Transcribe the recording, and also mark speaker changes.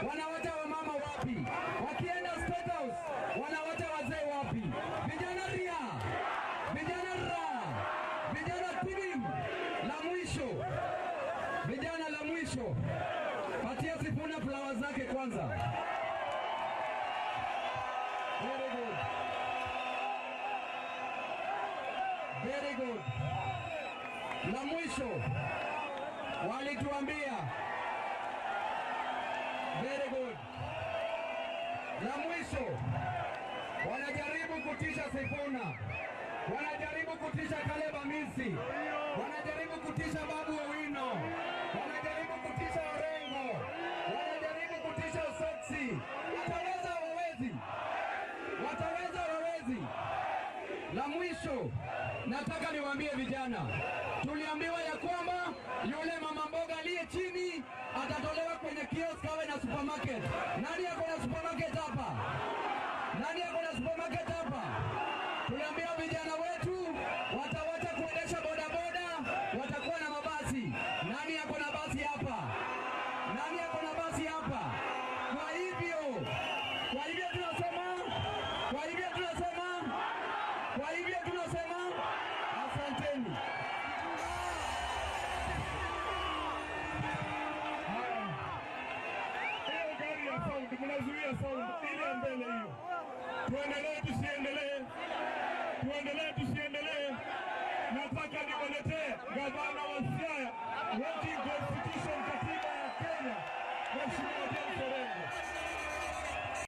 Speaker 1: Wanawacha wamama wapi? Wakienda State House, wanawacha wazee wapi? Vijana ria, vijana ra, vijana tidim. La mwisho, vijana la mwisho, patia Sifuna flower zake kwanza. Very good. Very good. La mwisho walituambia, very good. La mwisho wanajaribu kutisha Sifuna, wanajaribu kutisha Caleb Amisi, wanajaribu kutisha Babu Owino, wanajaribu kutisha Orengo, wanajaribu kutisha Osotsi. Wataweza hawawezi? Wataweza hawawezi? La mwisho nataka niwaambie vijana, tuliambiwa ya kwamba yule mama mboga aliye chini atatolewa kwenye kiosk awe na supermarket. Nani ako na supermarket hapa? Nani ako na supermarket hapa? Tuliambiwa vijana wetu watawacha kuendesha bodaboda, watakuwa na mabasi. Nani ako na basi hapa? Nani ako na basi hapa? Kwa hivyo tunasema, kwa hivyo tunasema, kwa hivyo tunasema asanteni.
Speaker 2: Haya. Hiyo gari ya sound, mnazuia sound ile ya mbele hiyo. Tuendelee tusiendelee? Tuendelee.